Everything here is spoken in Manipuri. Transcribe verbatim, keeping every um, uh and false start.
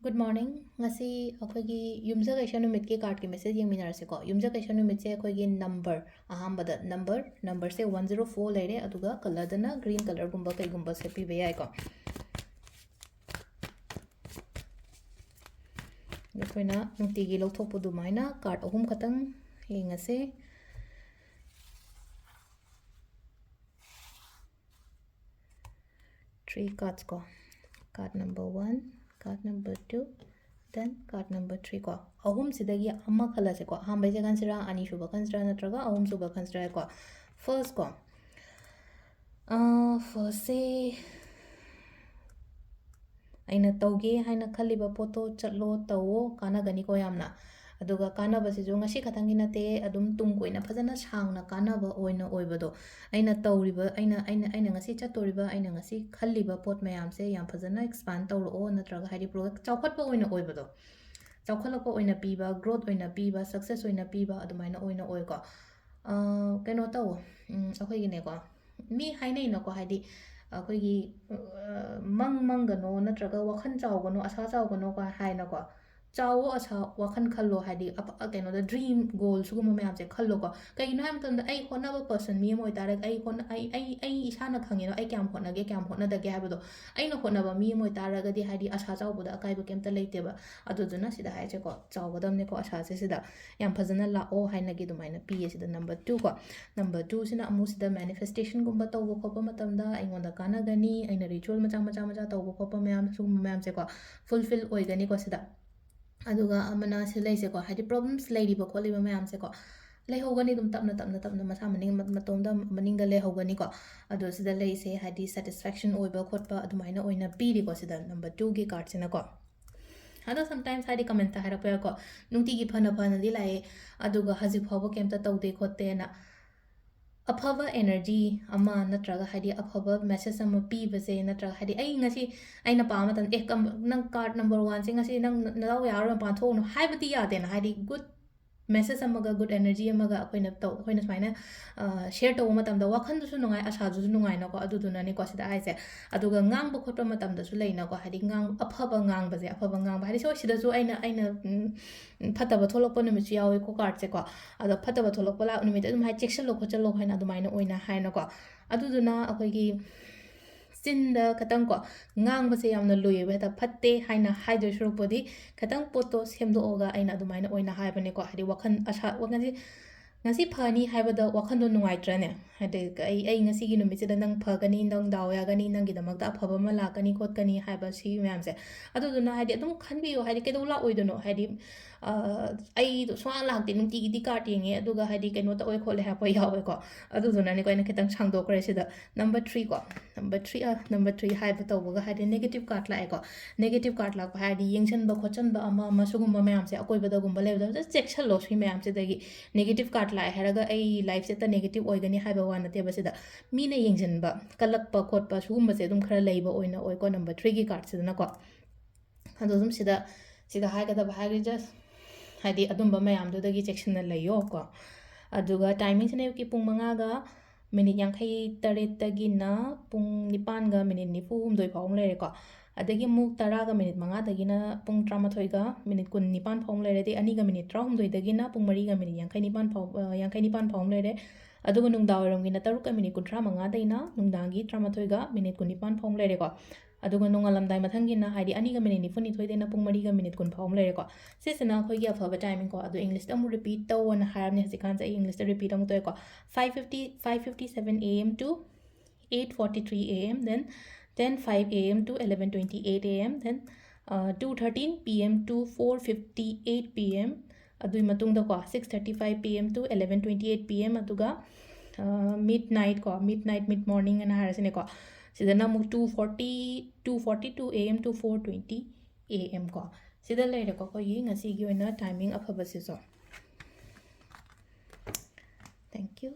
Good morning. ꯉꯁꯤ ꯑꯩꯈꯣꯏꯒꯤ ꯌꯨꯝꯁꯀꯩꯁ ꯅꯨꯃꯤꯠꯀꯤ cardꯀꯤ message ꯌꯦꯡꯃꯤꯟꯅꯔꯁꯤꯀꯣ꯫ ꯌꯨꯝꯁꯀꯩꯁ ꯅꯨꯃꯤꯠꯁꯦ ꯑꯩꯈꯣꯏꯒꯤ number, ꯑꯍꯥꯟꯕꯗ number, numberꯁꯦ one zero four ꯂꯩꯔꯦ, ꯑꯗꯨꯒ colorꯗꯅ green colorꯒꯨꯝꯕ ꯀꯩꯒꯨꯝꯕ ꯁꯦꯠꯄꯤꯕ ꯌꯥꯏꯀꯣ꯫ ꯑꯗꯣ ꯑꯩꯈꯣꯏꯅ ꯅꯨꯡꯇꯤꯒꯤ ꯂꯧꯊꯣꯛꯄ ꯑꯗꯨꯃꯥꯏꯅ card ꯑꯍꯨꯝ ꯈꯛꯇꯪ ꯌꯦꯡꯉꯁꯦ꯫ Three cards ꯀꯣ, card number one, card number two, then card number three ꯀꯣ꯫ ꯑꯍꯨꯝꯁꯤꯗꯒꯤ ꯑꯃ ꯈꯜꯂꯁꯦꯀꯣ꯫ ꯑꯍꯥꯟꯕꯩꯁꯦ ꯈꯟꯁꯤꯔꯥ, ꯑꯅꯤꯁꯨꯕ ꯈꯟꯁꯤꯔꯥ, ꯅꯠꯇ꯭ꯔꯒ ꯑꯍꯨꯝꯁꯨꯕ ꯈꯟꯁꯤꯔꯥ ꯀꯣ꯫ First ꯀꯣ, firstꯁꯦ ꯑꯩꯅ ꯇꯧꯒꯦ ꯍꯥꯏꯅ ꯈꯜꯂꯤꯕ ꯄꯣꯠꯇꯣ ꯆꯠꯂꯣ, ꯇꯧꯋꯣ, ꯀꯥꯟꯅꯒꯅꯤꯀꯣ ꯌꯥꯝꯅ꯫ ꯑꯗꯨꯒ ꯀꯥꯟꯅꯕꯁꯤꯁꯨ ꯉꯁꯤ ꯈꯛꯇꯪꯒꯤ ꯅꯠꯇꯦ, ꯑꯗꯨꯝ ꯇꯨꯡ ꯀꯣꯏꯅ ꯐꯖꯅ ꯁꯥꯡꯅ ꯀꯥꯟꯅꯕ ꯑꯣꯏꯅ ꯑꯣꯏꯕꯗꯣ꯫ ꯑꯩꯅ ꯇꯧꯔꯤꯕ, ꯑꯩꯅ, ꯑꯩꯅ, ꯑꯩꯅ ꯉꯁꯤ ꯆꯠꯇꯣꯔꯤꯕ, ꯑꯩꯅ ꯉꯁꯤ ꯈꯜꯂꯤꯕ ꯄꯣꯠ ꯃꯌꯥꯝꯁꯦ ꯌꯥꯝ ꯐꯖꯅ expand ꯇꯧꯔꯛꯑꯣ, ꯅꯠꯇ꯭ꯔꯒ ꯍꯥꯏꯗꯤ ꯄ꯭ꯔꯣ-, ꯆꯥꯎꯈꯠꯄ ꯑꯣꯏꯅ ꯑꯣꯏꯕꯗꯣ꯫ ꯆꯥꯎꯈꯠꯂꯛꯄ ꯑꯣꯏꯅ ꯄꯤꯕ, growth ꯑꯣꯏꯅ ꯄꯤꯕ, success ꯑꯣꯏꯅ ꯄꯤꯕ ꯑꯗꯨꯃꯥꯏꯅ ꯑꯣꯏꯅ ꯑꯣꯏꯀꯣ꯫ ꯑ, ꯀꯩꯅꯣ ꯇꯧꯋꯣ, ꯎꯝ, ꯑꯩꯈꯣꯏꯒꯤꯅꯦꯀꯣ, ꯃꯤ ꯍꯥꯏꯅꯩꯅꯀꯣ, ꯍꯥꯏꯗꯤ ꯑꯩꯈꯣꯏꯒꯤ, ꯑ, ꯃꯪ ꯃꯪꯒꯅꯣ ꯅꯠꯇ꯭ꯔꯒ ꯋꯥꯈꯜ ꯆꯥꯎꯒꯅꯣ, ꯑꯁꯥ ꯆꯥꯎꯒꯅꯣ ꯀꯥꯏ ꯍꯥꯏꯅꯀꯣ꯫ ꯆꯥꯎꯋꯣ ꯑꯁꯥ, ꯋꯥꯈꯜ ꯈꯜꯂꯣ, ꯍꯥꯏꯗꯤ ꯑꯐ-, ꯑ, ꯀꯩꯅꯣꯗ dream, goal ꯁꯤꯒꯨꯝꯕ ꯃꯌꯥꯝꯁꯦ ꯈꯜꯂꯣꯀꯣ꯫ ꯀꯩꯒꯤꯅꯣ ꯍꯥꯏꯕ ꯃꯇꯝꯗ ꯑꯩ ꯍꯣꯠꯅꯕ person ꯃꯤ ꯑꯃ ꯑꯣꯏꯇꯥꯔꯒꯗꯤ ꯑꯩ ꯍꯣꯠꯅ-, ꯑꯩ, ꯑꯩ, ꯑꯩ ꯏꯁꯥꯅ ꯈꯪꯉꯦꯅ ꯑꯩ ꯀꯌꯥꯝ ꯍꯣꯠꯅꯒꯦ, ꯀꯌꯥꯝ ꯍꯣꯠꯅꯗꯒꯦ ꯍꯥꯏꯕꯗꯣ꯫ ꯑꯩꯅ ꯍꯣꯠꯅꯕ ꯃꯤ ꯑꯃ ꯑꯣꯏꯇꯥꯔꯒꯗꯤ ꯍꯥꯏꯗꯤ ꯑꯁꯥ ꯆꯥꯎꯕꯗ ꯑꯀꯥꯏꯕ ꯀꯩꯝꯇ ꯂꯩꯇꯦꯕ꯫ ꯑꯗꯨꯗꯨꯅ ꯁꯤꯗ ꯍꯥꯏꯁꯦꯀꯣ, ꯆꯥꯎꯒꯗꯕꯅꯦꯀꯣ ꯑꯁꯥꯁꯦ ꯁꯤꯗ꯫ ꯌꯥꯝ ꯐꯖꯅ ꯂꯥꯛꯑꯣ ꯍꯥꯏꯅꯒꯤ ꯑꯗꯨꯃꯥꯏꯅ ꯄꯤꯌꯦ ꯁꯤꯗ number two ꯀꯣ꯫ Number twoꯁꯤꯅ ꯑꯃꯨꯛ ꯁꯤꯗ manifestationꯒꯨꯝꯕ ꯇꯧꯕ ꯈꯣꯠꯄ ꯃꯇꯝꯗ ꯑꯩꯉꯣꯟꯗ ꯀꯥꯟꯅꯒꯅꯤ, ꯑꯩꯅ ritual ꯃꯆꯥ ꯃꯆꯥ ꯃꯆꯥ ꯇꯧꯕ ꯈꯣꯠꯄ ꯃꯌꯥꯝ, ꯁꯤꯒꯨꯝꯕ ꯃꯌꯥꯝꯁꯦꯀꯣ fulfill ꯑꯣꯏꯒꯅꯤꯀꯣ ꯁꯤꯗ꯫ ꯑꯗꯨꯒ ꯑꯃꯅ ꯁꯤ ꯂꯩꯁꯦꯀꯣ, ꯍꯥꯏꯗꯤ problems ꯂꯩꯔꯤꯕ ꯈꯣꯠꯂꯤꯕ ꯃꯌꯥꯝꯁꯦꯀꯣ, ꯂꯩꯍꯧꯒꯅꯤ ꯑꯗꯨꯝ ꯇꯞꯅ ꯇꯞꯅ ꯇꯞꯅ ꯃꯁꯥ ꯃꯅꯤꯡ, ꯃ-, ꯃꯇꯣꯝꯗ ꯃꯅꯤꯡꯗ ꯂꯩꯍꯧꯒꯅꯤꯀꯣ꯫ ꯑꯗꯣ ꯁꯤꯗ ꯂꯩꯁꯦ ꯍꯥꯏꯗꯤ satisfaction ꯑꯣꯏꯕ ꯈꯣꯠꯄ ꯑꯗꯨꯃꯥꯏꯅ ꯑꯣꯏꯅ ꯄꯤꯔꯤꯀꯣ ꯁꯤꯗ number twoꯒꯤ cardꯁꯤꯅꯀꯣ꯫ ꯑꯗꯣ sometimes ꯍꯥꯏꯗꯤ commentꯇ ꯍꯥꯏꯔꯛꯄ ꯌꯥꯎꯏꯀꯣ, "ꯅꯨꯡꯇꯤꯒꯤ ꯐꯅ ꯐꯅꯗꯤ ꯂꯥꯛꯑꯦ, ꯑꯗꯨꯒ ꯍꯧꯖꯤꯛ ꯐꯥꯎꯕ ꯀꯩꯝꯇ ꯇꯧꯗꯦ ꯈꯣꯠꯇꯦꯅ"꯫ ꯑꯐꯕ energy ꯑꯃ ꯅꯠꯇ꯭ꯔꯒ ꯍꯥꯏꯗꯤ ꯑꯐꯕ message ꯑꯃ ꯄꯤꯕꯁꯦ, ꯅꯠꯇ꯭ꯔꯒ ꯍꯥꯏꯗꯤ ꯑꯩ ꯉꯁꯤ ꯑꯩꯅ ꯄꯥꯕ ꯃꯇꯝꯗ, "ꯑꯦ, ꯀꯝ-, ꯅꯪ card number oneꯁꯦ ꯉꯁꯤ ꯅꯪ ꯅ-, ꯅꯗꯥꯎ ꯌꯥꯔꯔꯣꯏ, ꯃꯄꯥꯟ ꯊꯣꯛꯎꯅꯨ" ꯍꯥꯏꯕꯗꯤ ꯌꯥꯗꯦꯅ, ꯍꯥꯏꯗꯤ good ꯃꯦꯁꯦꯖ ꯑꯃꯒ ꯒꯨꯗ ꯑꯦꯅꯔꯖꯤ ꯑꯃꯒ ꯑꯩꯈꯣꯏꯅ ꯇꯧ ꯑꯩꯈꯣꯏꯅ ꯁꯨꯃꯥꯏꯅ ꯁꯤꯌꯔ ꯇꯧꯕ ꯃꯇꯝꯗ ꯋꯥꯈꯜꯗꯨꯁꯨ ꯅꯨꯡꯉꯥꯏ, ꯑꯁꯥꯗꯨꯁꯨ ꯅꯨꯡꯉꯥꯏꯅꯀꯣ꯫ ꯑꯗꯨꯗꯨꯅꯅꯦꯀꯣ ꯁꯤꯗ ꯍꯥꯏꯁꯦ꯫ ꯑꯗꯨꯒ ꯉꯥꯡꯕ ꯈꯣꯠꯄ ꯃꯇꯝꯗꯁꯨ ꯂꯩꯅꯀꯣ, ꯍꯥꯏꯗꯤ ꯉꯥꯡ ꯑꯐꯕ ꯉꯥꯡꯕꯁꯦ, ꯑꯐꯕ ꯉꯥꯡꯕ ꯍꯥꯏꯗꯤ ꯁꯣꯏ ꯁꯤꯗꯁꯨ ꯑꯩꯅ ꯑꯩꯅ ꯎꯝ, ꯐꯠꯇꯕ ꯊꯣꯛꯂꯛꯄ ꯅꯨꯃꯤꯠꯁꯨ ꯌꯥꯎꯋꯦꯀꯣ ꯀꯥꯔꯠꯁꯦꯀꯣ꯫ ꯑꯗꯣ ꯐꯠꯇꯕ ꯊꯣꯛꯂꯛꯄ ꯂꯥꯛ ꯅꯨꯃꯤꯠꯇ ꯑꯗꯨꯝ ꯍꯥꯏ ꯆꯦꯛꯁꯤꯜꯂꯣ ꯈꯣꯠꯆꯜꯂꯣ ꯍꯥꯏꯅ ꯑꯗꯨꯃꯥꯏꯅ ꯑꯣꯏꯅ ꯍꯥꯏꯅꯀꯣ꯫ ꯑꯗꯨꯗꯨꯅ ꯑꯩꯈꯣꯏꯒꯤ ꯆꯤꯟꯗ ꯈꯇꯪ ꯀꯣ ꯉꯥꯡꯕꯁꯦ ꯌꯥꯝꯅ ꯂꯨꯏꯌꯦꯕ꯫ ꯍꯦꯛꯇ ꯐꯠꯇꯦ ꯍꯥꯏꯅ ꯍꯥꯏꯗꯣꯏ ꯁꯔꯨꯛꯄꯨꯗꯤ ꯈꯇꯪ ꯄꯣꯠꯇꯣ ꯁꯦꯝꯗꯣꯛꯑꯒ ꯑꯩꯅ ꯑꯗꯨꯃꯥꯏꯅ ꯑꯣꯏꯅ ꯍꯥꯏꯕꯅꯦꯀꯣ꯫ ꯍꯥꯏꯗꯤ ꯋꯥꯈꯜ ꯑꯁꯥ ꯋꯥꯈꯜꯁꯦ ꯉꯁꯤ ꯐꯅꯤ ꯍꯥꯏꯕꯗ ꯋꯥꯈꯜꯗꯣ ꯅꯨꯡꯉꯥꯏꯇ꯭ꯔꯅꯦ? ꯍꯥꯏꯗꯤ ꯑꯩ ꯑꯩ ꯉꯁꯤꯒꯤ ꯅꯨꯃꯤꯠꯁꯤꯗ ꯅꯪ ꯐꯒꯅꯤ, ꯅꯪ ꯗꯥꯎ ꯌꯥꯒꯅꯤ, ꯅꯪꯒꯤꯗꯃꯛꯇ ꯑꯐꯕ ꯑꯃ ꯂꯥꯛꯀꯅꯤ ꯈꯣꯠꯀꯅꯤ ꯍꯥꯏꯕ ꯁꯤꯒꯤ ꯃꯌꯥꯝꯁꯦ꯫ ꯑꯗꯨꯗꯨꯅ ꯍꯥꯏꯗꯤ ꯑꯗꯨꯝ ꯈꯟꯕꯤꯌꯨ, ꯍꯥꯏꯗꯤ ꯀꯩꯗꯧ ꯂꯥꯛꯑꯣꯏꯗꯣꯏꯅꯣ? ꯍꯥꯏꯗꯤ ꯑ, ꯑꯩꯗꯣ ꯁꯨꯡꯂꯥꯛ ꯂꯥꯛꯇꯦ, ꯅꯨꯡꯇꯤꯒꯤꯗꯤ ꯀꯥꯔꯠ ꯌꯦꯡꯉꯦ, ꯑꯗꯨꯒ ꯍꯥꯏꯗꯤ ꯀꯩꯅꯣ ꯇꯧꯋꯦ ꯈꯣꯠꯂꯦ ꯍꯥꯏꯔꯛꯄ ꯌꯥꯎꯋꯦꯀꯣ꯫ ꯑꯗꯨꯗꯨꯅꯅꯦꯀꯣ ꯑꯩꯅ ꯈꯤꯇꯪ ꯁꯥꯡꯗꯣꯛꯈ꯭ꯔꯦ ꯁꯤꯗ꯫ ꯅꯝꯕꯔ ꯊ꯭ꯔꯤ ꯀꯣ, ꯅꯝꯕꯔ ꯊ꯭ꯔꯤ ꯅꯝꯕꯔ ꯊ꯭ꯔꯤ ꯍꯥꯏꯕ ꯇꯧꯕꯒ ꯍꯥꯏꯗꯤ ꯅꯦꯒꯦꯇꯤꯞ ꯀꯥꯔꯠ ꯂꯥꯛꯑꯦꯀꯣ꯫ ꯅꯦꯒꯦꯇꯤꯞ ꯀꯥꯔꯠ ꯂꯥꯛꯄ ꯍꯥꯏꯔꯗꯤ ꯌꯦꯡꯁꯤꯟꯕ ꯈꯣꯠꯆꯟꯕ ꯑꯃ ꯑꯃ ꯁꯤꯒꯨꯝꯕ ꯃꯌꯥꯝꯁꯦ ꯑꯀꯣꯏꯕꯗꯒꯨꯝꯕ ꯂꯩꯕꯗ ꯐꯖꯅ ꯆꯦꯛꯁꯜꯂꯣ꯫ ꯁꯤ ꯃꯌꯥꯝꯁꯤꯗꯒꯤ ꯅꯦꯒꯦꯇꯤꯞ ꯀꯥꯔꯠ ꯂꯥꯛꯑꯦ ꯍꯥꯏꯔꯒ ꯑꯩ ꯂꯥꯏꯐꯁꯦ ꯍꯦꯛꯇ ꯅꯦꯒꯦꯇꯤꯞ ꯑꯣꯏꯒꯅꯤ ꯍꯥꯏꯕ ꯋꯥ ꯅꯠꯇꯦꯕ꯫ ꯁꯤꯗ ꯃꯤꯅ ꯌꯦꯡꯁꯤꯟꯕ, ꯀꯜꯂꯛꯄ ꯈꯣꯠꯄ ꯁꯤꯒꯨꯝꯕꯁꯦ ꯑꯗꯨꯝ ꯈꯔ ꯂꯩꯕ ꯑꯣꯏꯅ ꯑꯣꯏꯀꯣ ꯅꯝꯕꯔ ꯊ꯭ꯔꯤꯒꯤ ꯀꯥꯔꯠꯁꯤꯗꯅꯀꯣ꯫ ꯑꯗꯣ ꯑꯗꯨꯝ ꯁꯤꯗ ꯁꯤꯗ ꯍꯥꯏꯒꯗꯕ ꯍꯥꯏꯔꯗꯤ ꯖꯁ ꯍꯥꯏꯗꯤ ꯑꯗꯨꯝꯕ ꯃꯌꯥꯝꯗꯨꯗꯒꯤ ꯆꯦꯛꯁꯤꯟꯅ ꯂꯩꯌꯣ ꯀꯣ꯫ ꯑꯗꯨꯒ ꯇꯥꯏꯃꯤꯡꯁꯤꯅ ꯑꯌꯨꯛꯀꯤ ꯄꯨꯡ ꯃꯉꯥꯒ ꯃꯤꯅꯤꯠ ꯌꯥꯡꯈꯩ ꯇꯔꯦꯠꯇꯒꯤꯅ ꯄꯨꯡ ꯅꯤꯄꯥꯟꯒ ꯃꯤꯅꯤꯠ ꯅꯤꯐꯨ ꯍꯨꯝꯗꯣꯏ ꯐꯥꯎ ꯑꯃ ꯂꯩꯔꯦꯀꯣ꯫ ꯑꯗꯒꯤ ꯑꯃꯨꯛ ꯇꯔꯥꯒ ꯃꯤꯅꯤꯠ ꯃꯉꯥꯗꯒꯤꯅ ꯄꯨꯡ ꯇꯔꯥꯃꯥꯊꯣꯏꯒ ꯃꯤꯅꯤꯠ ꯀꯨꯟ ꯅꯤꯄꯥꯟ ꯐꯥꯎ ꯑꯃ ꯂꯩꯔꯦ꯫ ꯑꯗꯩ ꯑꯅꯤꯒ ꯃꯤꯅꯤꯠ ꯇꯔꯥꯍꯨꯝꯗꯣꯏꯗꯒꯤꯅ ꯄꯨꯡ ꯃꯔꯤꯒ ꯃꯤꯅꯤꯠ ꯌꯥꯡꯈꯩ ꯅꯤꯄꯥꯟ ꯐꯥꯎ ꯑ, ꯌꯥꯡꯈꯩ ꯅꯤꯄꯥꯟ ꯐꯥꯎ ꯑꯃ ꯂꯩꯔꯦ꯫ ꯑꯗꯨꯒ ꯅꯨꯡꯗꯥꯡꯋꯥꯏꯔꯝꯒꯤꯅ ꯇꯔꯨꯛꯀ ꯃꯤꯅꯤꯠ ꯀꯨꯟꯊ꯭ꯔꯥ ꯃꯉꯥꯗꯩꯅ ꯅꯨꯡꯗꯥꯡꯒꯤ ꯇꯔꯥꯃꯥꯊꯣꯏꯒ ꯃꯤꯅꯤꯠ ꯀꯨꯟꯅꯤꯄꯥꯟ ꯐꯥꯎ ꯑꯃ ꯂꯩꯔꯦꯀꯣ꯫ ꯑꯗꯨꯒ ꯅꯣꯡꯉꯥꯜꯂꯝꯗꯥꯏ ꯃꯊꯪꯒꯤꯅ ꯍꯥꯏꯗꯤ ꯑꯅꯤꯒ ꯃꯤꯅꯤꯠ ꯅꯤꯐꯨꯅꯤꯊꯣꯏꯗꯩꯅ ꯄꯨꯡ ꯃꯔꯤꯒ ꯃꯤꯅꯤꯠ ꯀꯨꯟ ꯐꯥꯎ ꯑꯃ ꯂꯩꯔꯦꯀꯣ꯫ ꯁꯤꯁꯤꯅ ꯑꯩꯈꯣꯏꯒꯤ ꯑꯐꯕ ꯇꯥꯏꯃꯤꯡ ꯀꯣ꯫ ꯑꯗꯣ ꯏꯪꯂꯤꯁꯇ ꯑꯃꯨꯛ ꯔꯤꯄꯤꯠ ꯇꯧꯑꯣꯅ ꯍꯥꯏꯔꯕꯅꯦ ꯍꯧꯖꯤꯛꯀꯥꯟꯁꯦ꯫ ꯑꯩ ꯏꯪꯂꯤꯁꯇ ꯔꯤꯄꯤꯠ ꯑꯃꯨꯛ ꯇꯧꯋꯦꯀꯣ꯫ Five fifty, five fifty seven A M to eight forty three A M, then ten five A M to eleven twenty eight A M, then uh, two thirteen P M to four fifty eight P M, ꯑꯗꯨꯒꯤ ꯃꯇꯨꯡꯗꯀꯣ six thirty five P M to eleven twenty eight P M, ꯑꯗꯨꯒ ꯃꯤꯠ ꯅꯥꯏꯠ ꯀꯣ, ꯃꯤꯠ ꯅꯥꯏꯠ ꯃꯤꯠ ꯃꯣꯔꯅꯤꯡ ꯑꯅ ꯍꯥꯏꯔꯁꯤꯅꯦꯀꯣ꯫ ꯁꯤꯗꯅ ꯑꯃꯨꯛ two forty, two forty two A M to four twenty A M ꯀꯣ꯫ ꯁꯤꯗ ꯂꯩꯔꯦꯀꯣ ꯑꯩꯈꯣꯏꯒꯤ ꯉꯁꯤꯒꯤ ꯑꯣꯏꯅ ꯇꯥꯏꯃꯤꯡ ꯑꯐꯕꯁꯤꯁꯨ꯫ Thank you.